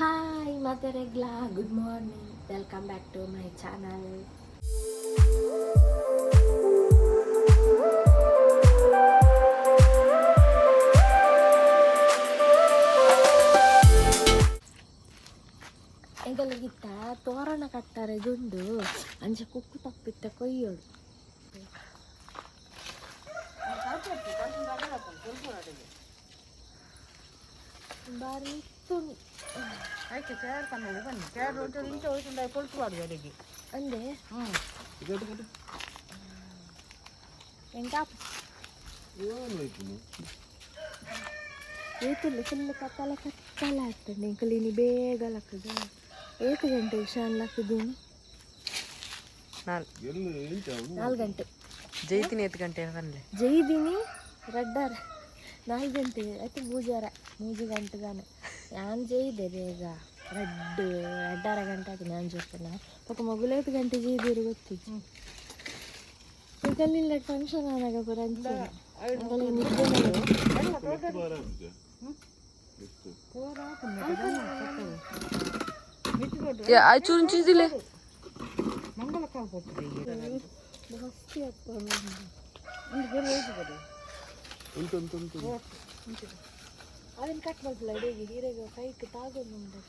Hi ಮಾತೆರೆಗ್ಲಾ, good morning, welcome back to my channel. ಎಂಕಲೆಗಿತ್ತ ತೋರಣ ಕಟ್ತಾರೆ ಗುಂಡು ಅಂಚ ಕುಕ್ಕು ತಪ್ಪಿತ್ತ ಕೊಯ್ಯೋಡು. ಬಾರಿ ತುಣಿ. ಆಯ್ತು, ಚೇರ್ ಕನ್ನಡ ಬನ್ನಿ, ಚೇರ್ ಉಂಟು, ಇಂಚ ಹೋಯ್ತುಂಡ ಕೊಲ್ತು ಪಾಡು ಅಡಿಗೆ. ಅಂದೆ. ಹ್ಞೂ. ಎಂಕ ಏತುಲ್ಲ, ಫುಲ್ ಕತ್ತಲ ಕತ್ತಲ ಆಗ್ತದೆ. ಎಂಕಲ್ ಇನಿ ಬೇಗ ಲಕ್ಕದ. ಏತು ಗಂಟೆ ಇಶಾನ್ ಲಕ್ಕದೀನಿ? 4 ಗಂಟೆ. ಜೈತಿನಿ ಎತ್ತು ಗಂಟೆ ಬನ್ನಿ. ಜೈದಿನಿ ರಡ್ಡಾರ 4 ಗಂಟೆ ಆಯ್ತು. ಮೂಜಾರ 3 ಗಂಟೆ ತಾನೆ. ನಾನು ಜೈದೆ ಬೇಗ, ರಡ್ಡು ರಡ್ಡಾರ ಗಂಟೆ ಆಯ್ತು ನಾನು ಜೊತೆ. ಪಾಪ ಮಗುಲೇತು ಗಂಟೆ ಜೈದಿರು ಗೊತ್ತಿತ್ತು. ಎಂಕಲ್ಲಿಲ್ಲ ಫಂಕ್ಷನ್ ಆನಾಗ ಪೂರ ಅಂಚೆ. ಎಂಕಲ್ ನಿದ್ದೆ ಮಲ್ಪು. ಚೂರು ಚೀಸಿಲೆ. ಮಂಗಲ ಕಾಲು ಕೊಡ್ತದೆ. ಜಾಸ್ತಿ ಅಪ್ಪ. ಅದನ್ನ ಕಟ್ ಮಾಡ್ಬಿಲ್ಲ ಅಡಿಗೆ ಹೀರೆಗೆ ಕೈಗೆ ತಾಗೊಂಡು ಉಂಟು.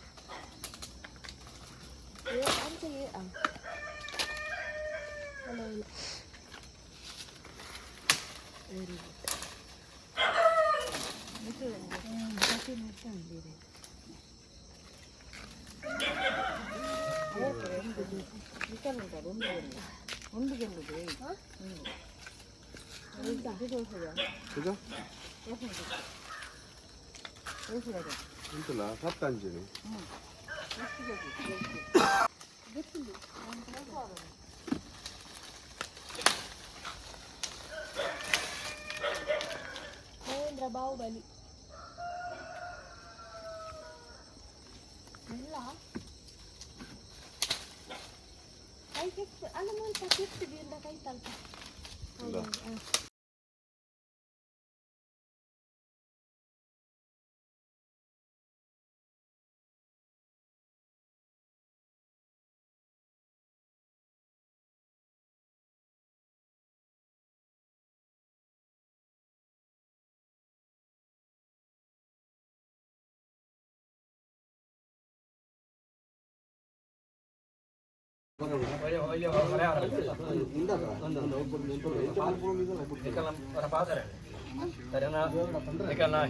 ಅಂಚೆ ಅಲ್ಲ, ಇಲ್ಲ, ವೆರಿ ಗುಡ್. ಒಂದು ಗೆಲ್ಲುದು. 그죠? ಉಂಟಲ್ಲ ಸಪ್ತಾಂಜಲಿ. ಮಹೇಂದ್ರ ಬಾಹುಬಲಿ ಇಲ್ಲ. ಕೈ ಕೆಟ್ಟು ಅಲ್ಲ, ಮುಲ್ಪ ಕೆಟ್ಟು ಬೀರ್ದ ಕೈ ತಲ್ಪ. ಇಲ್ಲ.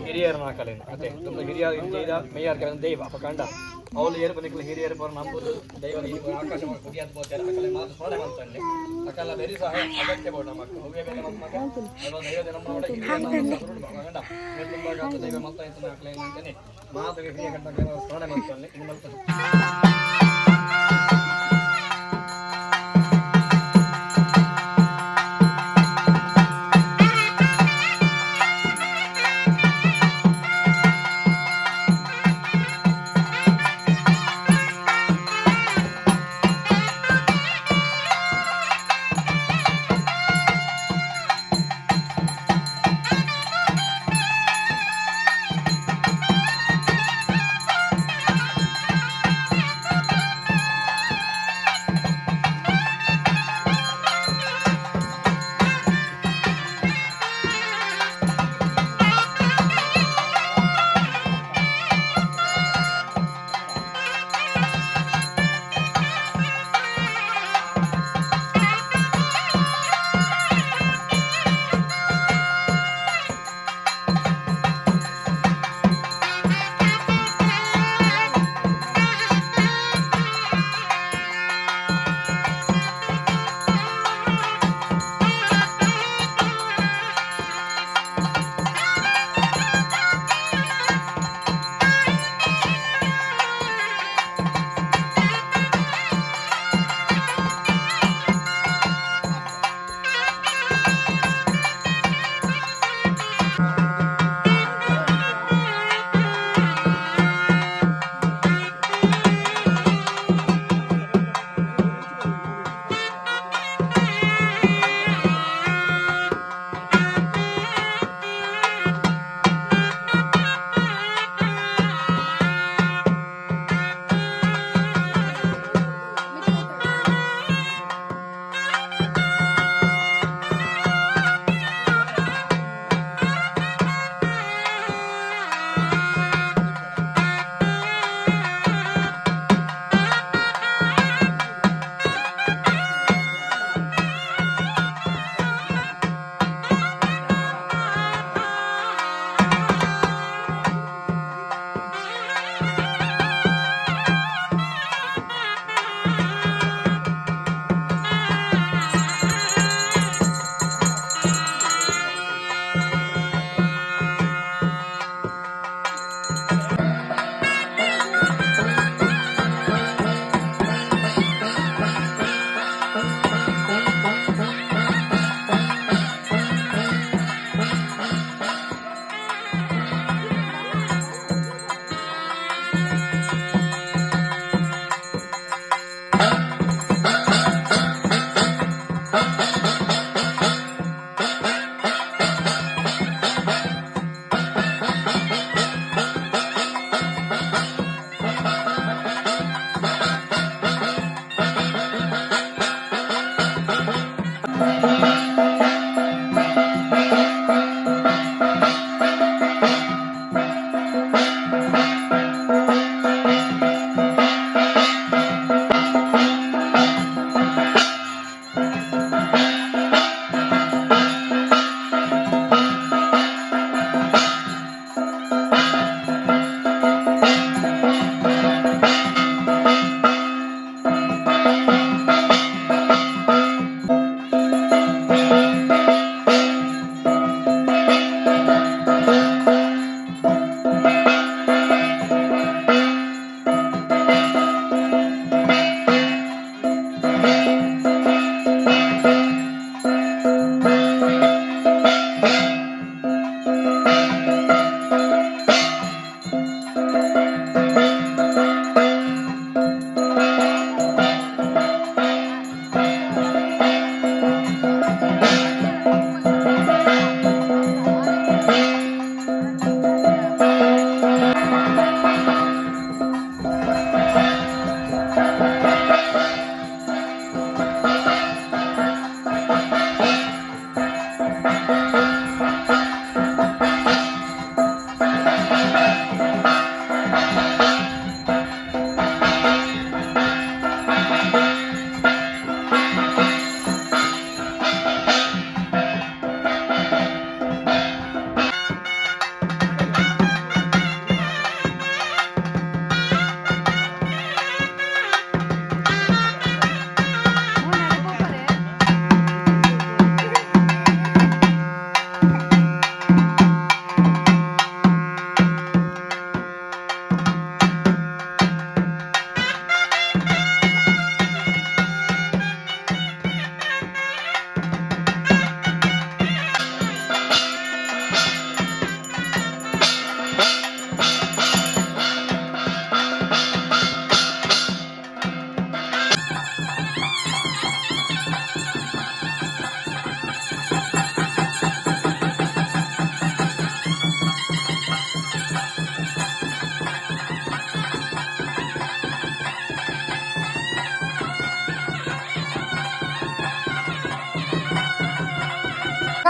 ಹಿರಿಯರನ್ನ ಹಾಕಲೇನು ಅದೇ ತುಂಬ ಹಿರಿಯ ದೈವ ಮೇಯಾರ್ ಕಲೆ ದೈವ ಅಪ ಕಂಡ ಅವಳು ಏರು ನಿಕ್ಲ ಹಿರಿಯರು ಪರ ನಂಬುದು ದೈವ ಆಕಾಶ ಮುಗಿಯಂತ ಬೋತಾರೆ. ಅಕಲೆ ಮಾತು ಸ್ಮರಣೆ ಮಾಡ್ತಾನೆ. ಅಕಲ ಬೆರಿ ಸಹ ಅಗತ್ಯ ಬೋಡ ನಮಕ್ ಹೂವೆ ಬೇರೆ ಮಕ್ಕ ದೈವದ ನಮ್ಮ ಹಿರಿಯ ಕಂಡ ತುಂಬ ದೈವ ಮಲ್ತ ಇಂತ ಅಕಲೆ ಅಂತಾನೆ ಮಾತು ಹಿರಿಯ ಕಂಡ ಸ್ಮರಣೆ ಮಾಡ್ತಾನೆ ಇನ್ನು ಮಲ್ತ.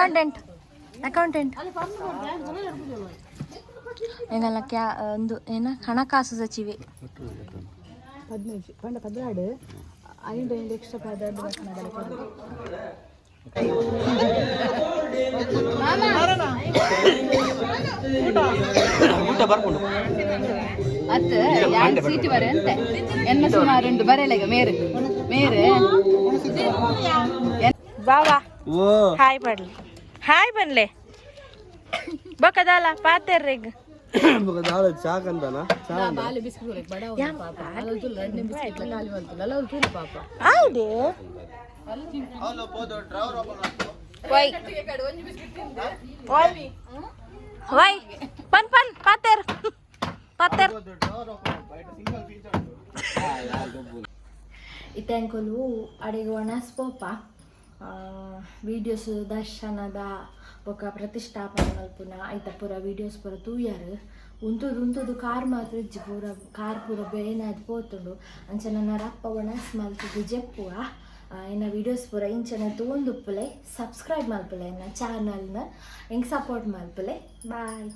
ಅಕೌಂಟೆಂಟ್ ಅಕೌಂಟೆಂಟ್ ಎಂಗಲ್ಲ ಕ್ಯಾ ಒಂದು ಏನ ಹಣಕಾಸು ಸಚಿವೆ. 15 ಪಂಡ 12 5 5 ಎಕ್ಸ್ಟ್ರಾ 12. ಊಟ ಬರ್ಕೊಂಡು. ಅತ್ ಯಾನ್ ಸೀಟಿ ಬರೆ ಅಂತೆ ಎನ್ನ ಸುಮಾರು ಉಂಟು ಬರೆಲೆಗ ಮೇರು ಮೇರು. ಬಾವಾ. ಓ. ಹಾಯ್ ಪಡ್ಲಿ, ಹಾಯ್ ಬನ್ಲೆ ಬೊಕದಾಲ ಪಾತೆರ್ರೆಗ್. ಚಾಕಂದನ. ಬಾಲೆ ಬಿಸ್ಕಿಟ್ ಬಡ ಪಾಪ ಅಲ್ಲ ಬಿಸ್ಕಿಟ್ ಖಾಲಿ ಬಂತಲ್ಲ ಅವ್ರು ತೂಲು ಪಾಪ. ಹೌದೇ? ವೈ ವೈ ಪನ್ ಪನ್ ಪಾತೆರ್ ಪಾತೆರ್. ಇತ್ತೆ ಎಂಕುಲು ಅಡೆಗ್ ಒಣಸ್ ಪೋಪ. ವೀಡಿಯೋಸ್ ದರ್ಶನದ ಬೊಕ ಪ್ರತಿಷ್ಠಾಪನೆ ಮಲ್ಪುನ ಐತ ಪೂರ ವೀಡಿಯೋಸ್ ಪೂರ ತೂಯರ್. ಉಂತುದು ಉಂತುದು ಕಾರ್ ಮಾತ್ರ ಇಜ್ಜಿ, ಪೂರ ಕಾರ್ ಪೂರ ಬೇನಾದ್ ಪೋತುಂಡು. ಅಂಚ ನನ್ನ ರಪ್ಪ ಒಣಸ್ ಮಲ್ತುದು ಜೆಪ್ಪುವ. ಎನ್ನ ವೀಡಿಯೋಸ್ ಪೂರ ಇಂಚನೆ ತೂವೊಂದುಪ್ಪುಲೆ. ಸಬ್ಸ್ಕ್ರೈಬ್ ಮಲ್ಪುಲೆ ಎನ್ನ ಚಾನಲ್ನ, ಎಂಕ್ ಸಪೋರ್ಟ್ ಮಲ್ಪುಲೆ. ಬಾಯ್.